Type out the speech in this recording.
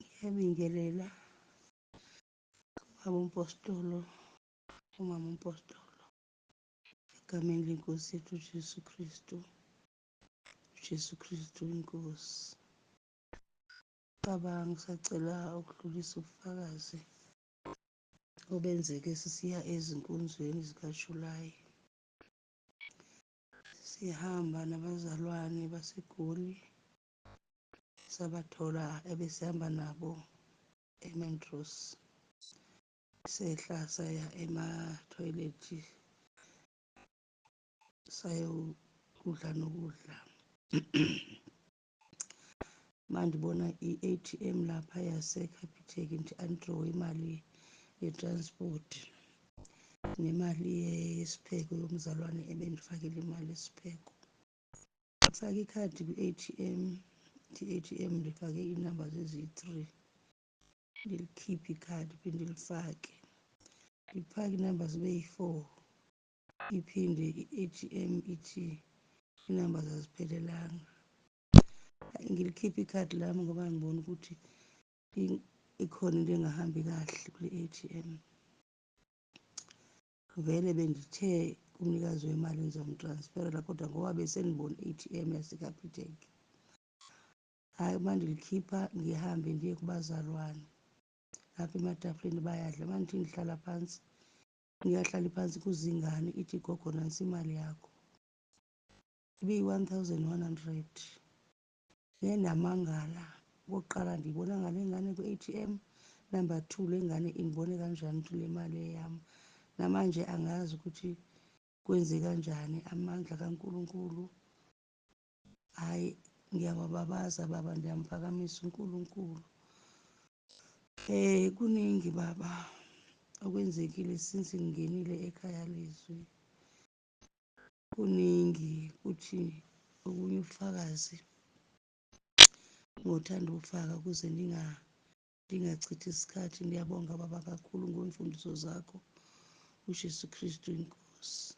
Ngiyabingelela kubaba uMpostolo, umama uMpostolo, egameni lenkosi yethu uJesu Kristu, uJesu Kristu inkosi. Baba, ngisacela ukudlulisa ubufakazi obenzeke sisiya ezinkonzweni zikaJulayi. Sihamba nabazalwane baseGoli, sabathola ebesihamba nabo eMontrose. Sehla saya emathoyilethi sayokudla nokudla. Mandibona i-ATM lapha yaseCapitec ngithi angi-draw-e imali ye-transport nemali yesipheko yomzalwane ebendifakele imali yesipheko. Ngifake ikhadi kwi-ATM, i-ATM ndifake ii-numbers eziyi-three. Ndilikhiphe ikhadi phinde ndilifake, ndifake ii-numbers zibe yi-four, iphinde i-A_T_M ithi ii-numbers aziphelelanga. Ngilikhiphe ikhadi lami ngoba ngibona ukuthi ikhona into engahambi kahle kule A_T_M. Vele bendithe kumnikazi wemali ngizomtransferela kodwa ngoba besendibona i-A_T_M yaseCapitec, hhayi uma ndilikhipha ngihambe ndiye kubazalwane lapha ematafuleni bayadla. Uma ngithi ngihlala phansi, ngingahlali phansi kuze ingane ithi, gogo nansi imali yakho. Ibiyi-1,100. Ngiye ndamangala, okokuqala ndiyibona ngale ngane kwi-A_T_M. Number two, le ngane indibone kanjani ukuthi le mali eyami? Namanje angazi ukuthi kwenze kanjani, amandla kaNkulunkulu. Hhayi, ngiyawababaza baba, ndiyamphakamisa uNkulunkulu. Kuningi baba okwenzekile since ngingenile ekhaya lezwi. Kuningi kuthi okunye ubufakazi ngothanda ukufaka ukuze ndingachithi isikhathi. Ngiyabonga baba kakhulu ngemfundiso zakho. UJesu Kristu inkosi.